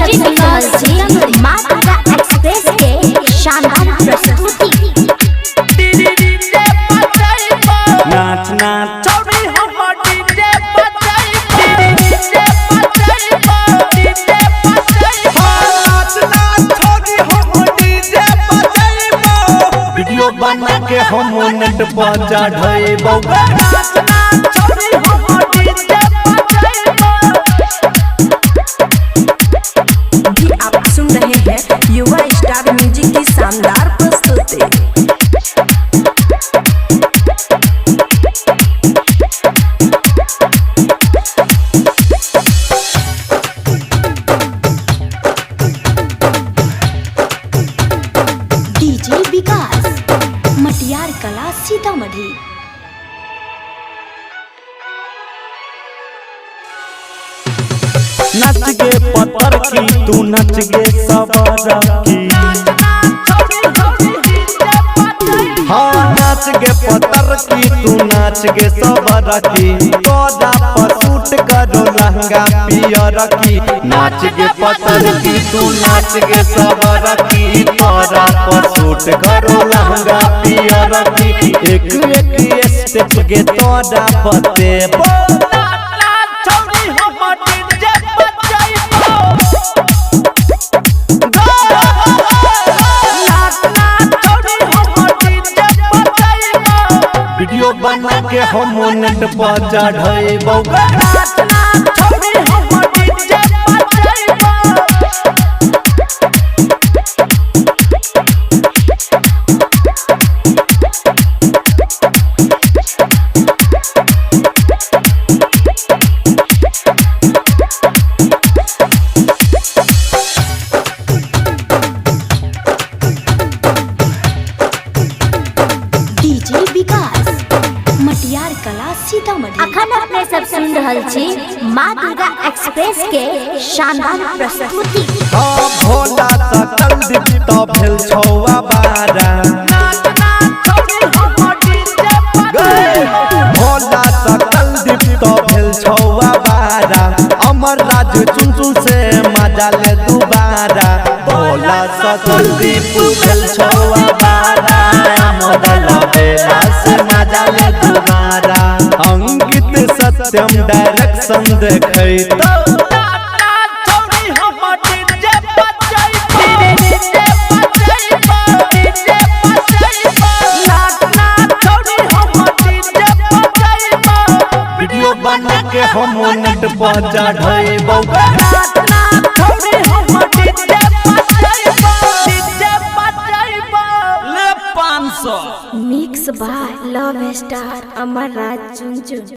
सब सुन रहल छी माँ दुर्गा एक्सप्रेस के शानदार प्रस्तुति। नाच नाच वीडियो बना के हम नेट पर चढ़ेबौ। भी आप सुन रहे हैं युवा स्टार म्यूजिक की शानदार प्रस्तुति। डीजे विकास मटियार कला सीतामढ़ी। नाच गे पत्थर की तू नाच गे सवारा की। हाँ नाच गे पत्थर की तू नाच गे सवारा की। तोरा पर सूट करो लहंगा पियर की। नाच गे पत्थर की तू नाच गे सवारा की। तोरा पर सूट करो लहंगा पियर की। एक एक स्टेप गे तोरा बतेबो। वीडियो बना के हम नेट पर चढ़ेबौ। डीजे विकास मटियार कला सीतामढ़ी। अखन अपने सब सुन रहल छी माँ दुर्गा एक्सप्रेस के शानदार प्रस्तुति। हाँ भोला सकल दीप तो भेल छौआ बारा। भोला सकल दीप तो भेल छौआ बारा। अमर राज चुनचुन से मजा ले दुबारा। भोला सकल दीप भेल छौआ बारा। बेला से मजा ले दुबारा। अंकित सत्यम डायरेक्शन देखै तो वीडियो बना के हम नेट पर चढ़ेबौ। Mix by love star Amar Raj Chunchun.